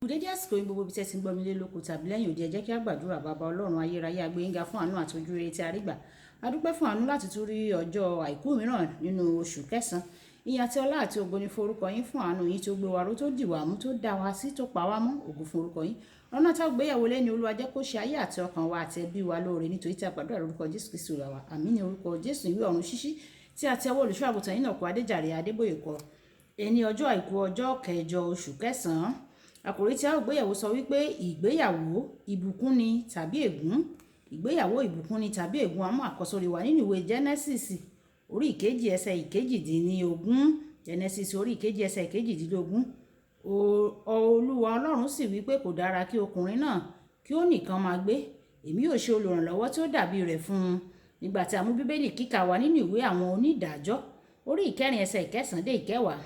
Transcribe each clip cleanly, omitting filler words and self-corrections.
Kú dédé àsìkò yín gbogbo ibi tí ẹ ti ń gbọ́ mi lé lóko tàbí lẹ́yìn òde. Ẹ jẹ́ kí a gbàdúrà. Bàbá Ọlọ́run ayérayé, a gbé yín ga fún àánú àti ojú rere tí a rí gbà. A dúpẹ́ fún àánú láti tún rí ọjọ́ àìkú mìíràn nínú oṣù kẹsàn-án. Ìyìn àti ọlá àti ògo ni fún orúkọ yín, fún àánú yín tó gbé wa ró, tó dì wá mú, tó dá wa sí, tó pa wá mọ́. Ògo fún orúkọ yín. Ọ̀nà tá a gbéyàwó lẹ́ni, Olúwa, jẹ́ kó ṣe ayé àti ọkàn wa àti ẹbí wa lóore, nítorí tí a gbàdúrà lórúkọ Jésù Kristi Olúwa wa. Àmín ní orúkọ Jésù. Ìwé ọ̀run ṣíṣí tí a ti ọwọ́ olùṣọ́ àgùntàn yìí náà kó Adéjàre Adébóyè kọ. Ẹni ọjọ́ àìkú, ọjọ́ kẹjọ oṣù kẹsàn-án. Àkòrí tí a ó gbéyẹ̀wò sọ wípé ìgbéyàwó, ìbùkún ni tàbí ègún? Ìgbéyàwó, ìbùkún ni tàbí ègún? A mú àkọ́sórí wa nínú ìwé Genesis orí ìkejì, ẹsẹ̀ 18. Genesis orí ìkejì, ẹsẹ̀ 18. Olúwa Ọlọ́run sì wí pé, kò dára kí ọkùnrin náà kí ó nìkan máa gbé. Èmi yóò ṣe olùrànlọ́wọ́ tí ó dàbí rẹ̀ fún un. Nígbà tí a mú Bíbélì kíkà wá nínú ìwé àwọn onídàájọ́ orí ìkẹrin, ẹsẹ̀ ìkẹsàn-án dé ìkẹwàá.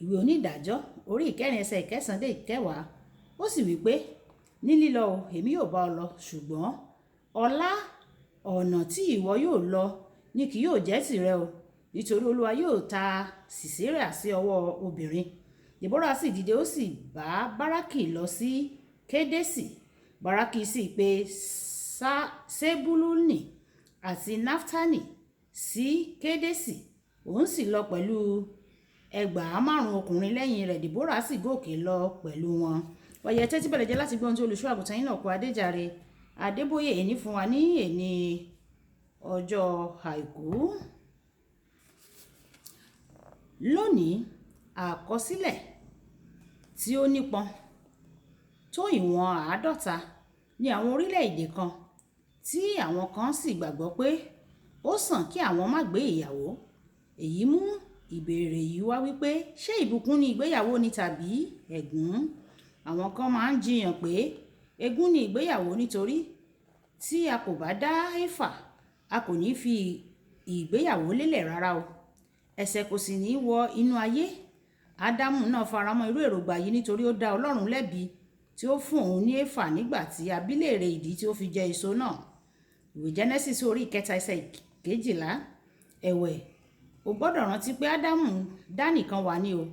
Ìwé onídàájọ́ orí ìkẹrin, ẹsẹ̀ ìkẹsàn-án dé ìkẹwàá. Ó sì wí pé, ní lílọ o, èmi yóò bá ọ lọ, ṣùgbọ́n ọlá ọ̀nà tí ìwọ yóò lọ ní kì yóò jẹ́ tìrẹ o, nítorí Olúwa yóò ta Sísérà sí ọwọ́ obìnrin. Deborah sì dìde, ó sì bá Báràkì lọ sí Kédésì. Báràkì sì pe Sebuluni àti Naftali sí Kédésì, òun sì lọ pẹ̀lú 5,000 ọkùnrin lẹ́yìn rẹ̀. Deborah sì gòkè lọ pẹ̀lú wọn. Wàyí, tẹ́tí bẹ̀rẹ̀ jẹ́ láti gbọ́ ohun tí olùṣọ́ àgùntàn yín náà kó Adéjàre Adébóyè èní fún wa ní èní ọjọ́ àìkú. Lónìí, àkọsílẹ̀ tí ó nípọn tó ìwọ̀n 50 ní àwọn orílẹ̀-èdè kan, tí àwọn kan sì gbàgbọ́ pé ó sàn kí àwọn má gbé ìyàwó. Èyí mú ìbéèrè yìí wá wípé, ṣé ìbùkún ni ìgbéyàwó ni tàbí ègún? Àwọn kan máa ń jiyàn pé ègún ni ìgbéyàwó, nítorí tí a kò bá dá Éfà, a kò ní fi ìgbéyàwó lélẹ̀ rárá o. Ẹ̀ṣẹ̀ kò sì ní wọ inú ayé. Ádámù náà faramọ́ irú èrògbà yìí, nítorí ó dá Ọlọ́run lẹ́bi tí ó fún òun ní Éfà nígbà tí a bi léèrè ìdí tí ó fi jẹ èso náà. Ìwé Genesis orí ìkẹta, ẹsẹ̀ 12. Ẹ̀wẹ̀, o gbọ́dọ̀ rántí pé Ádámù dá nìkan wà ní o.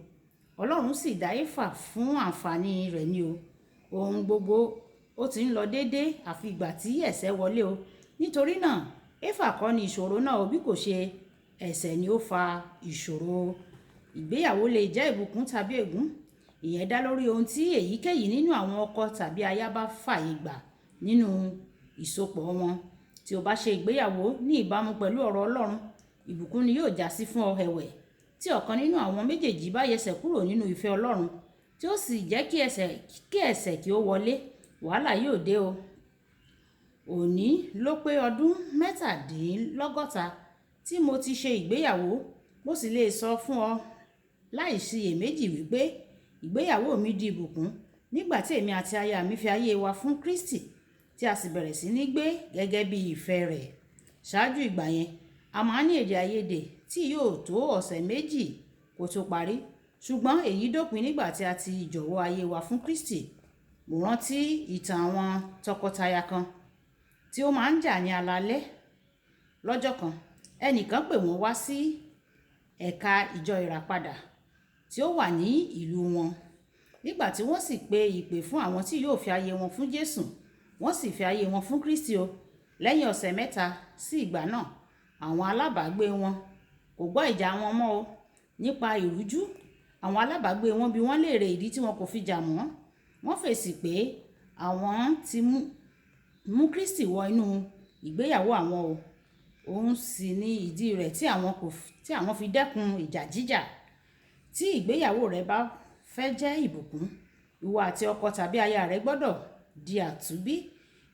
Ọlọ́run sì dá Éfà fún àǹfààní rẹ̀ ní o. Ohun gbogbo ó ti ń lọ déédé àfi ìgbà tí ẹ̀ṣẹ̀ wọlé o. Nítorí náà, Éfà kọ́ ni ìṣòro náà o, bí kò ṣe ẹ̀ṣẹ̀ ni ó fa ìṣòro. Ìgbéyàwó lè jẹ́ ìbùkún tàbí ègún. Ìyẹn dá lórí ohun tí èyíkéyìí nínú àwọn ọkọ tàbí aya bá fààyè gbà nínú ìsopọ̀ wọn. Tí o bá ṣe ìgbéyàwó ní ìbámu pẹ̀lú ọ̀rọ̀ Ọlọ́run, ìbùkún ni yóò jásí fún ọ. Ẹ̀wẹ̀, tí ọ̀kan nínú àwọn méjèèjì bá yẹsẹ̀ kúrò nínú ìfẹ́ Ọlọ́run, tí ó sì jẹ́ kí ẹ̀ṣẹ̀ kí ó wọlé, wàhálà yóò dé o. Òní ló pé ọdún 67 tí mo ti ṣe ìgbéyàwó, mo sì lè sọ fún ọ láìsiyèméjì wípé ìgbéyàwó mi di ìbùkún nígbà tí èmi àti aya mi fi ayé wa fún Kristi, tí a sì bẹ̀rẹ̀ sí ní gbé gẹ́gẹ́ bí ìfẹ́ rẹ̀. Ṣáájú ìgbà yẹn, a máa ń ní èdè àìyedè tí yóò tó ọ̀sẹ̀ 2 kó tó parí. Ṣùgbọ́n èyí dópin nígbà tí a ti jọ̀wọ́ ayé wa fún Kristi. Mo rántí ìtàn àwọn tọkọtaya kan tí ó máa ń jà ní alaalẹ́. Lọ́jọ́ kan, ẹnìkan pè wọ́n wá sí ẹ̀ka ìjọ Ìràpadà tí ó wà ní ìlú wọn. Nígbà tí wọ́n sì pe ìpè fún àwọn tí yóò fi ayé wọn fún Jésù, wọ́n sì fi ayé wọn fún Kristi o. Lẹ́yìn ọ̀sẹ̀ 3 sí ìgbà náà, àwọn alábàágbé wọn kò gbọ́ ìjà wọn mọ́ o. Nípa ìrújú, àwọn alábàágbé wọn bi wọ́n léèrè ìdí tí wọn kò fi jà mọ́. Wọ́n fèsì pé àwọn ti mú Kristi wọ inú ìgbéyàwó àwọn o. Òun sì ní ìdí rẹ̀ tí àwọn fi dẹ́kun ìjà jíjà. Tí ìgbéyàwó rẹ bá fẹ́ jẹ́ ìbùkún, ìwọ àti ọkọ tàbí aya rẹ gbọ́dọ̀ di àtúnbí.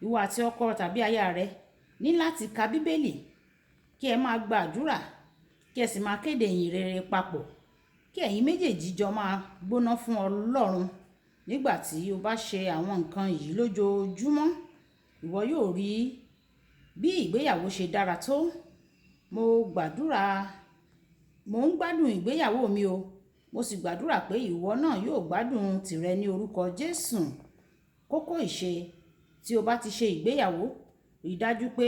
Ìwọ àti ọkọ tàbí aya rẹ ní láti ka Bíbélì, kí ẹ máa gba àdúrà, kí ẹ sì máa kéde ìyìn rere papọ̀, kí ẹ̀yin méjèèjì jọ máa gbóná fún Ọlọ́run. Nígbà tí o bá ṣe àwọn nǹkan yìí lójoojúmọ́, ìwọ yóò rí bí ìgbéyàwó ṣe dára tó. Mo gbàdúrà, mo ń gbádùn ìgbéyàwó mi o. Mo sì gbàdúrà pé ìwọ náà yóò gbádùn tìrẹ ní orúkọ Jésù. Kókó ìṣe: tí o bá ti ṣe ìgbéyàwó, rí dájú pé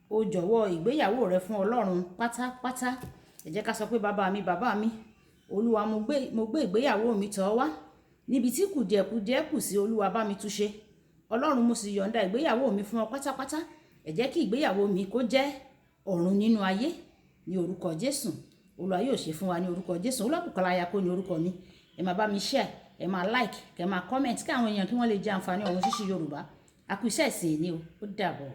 o jọ̀wọ́ ìgbéyàwó rẹ fún Ọlọ́run pátápátá. Ẹ jẹ́ ká sọ pé, bàbá mi, bàbá mi, Olúwa, mo gbé ìgbéyàwó mi tọ̀ ọ́ wá. Níbi tí kùdìẹ̀kudiẹ kù sí, Olúwa bá mi túnṣe. Ọlọ́run, mo sì yọ̀ǹda ìgbéyàwó mi fún ọ pátápátá. Ẹ jẹ́ kí ìgbéyàwó mi kó jẹ́ ọ̀run nínú ayé ní orúkọ Jésù. Olúwa yóò ṣe fún wa ní orúkọ Jésù. Olúwabùkọ́lá Ayako ní orúkọ mi. Ẹ máa bá mi share, ẹ máa like, kẹ máa comment, kí àwọn èèyàn kí wọ́n lè jẹ àǹfààní Ọ̀run Ṣíṣí Yorùbá. A kú iṣẹ́ ìsìn ní o. Ó dàbọ̀.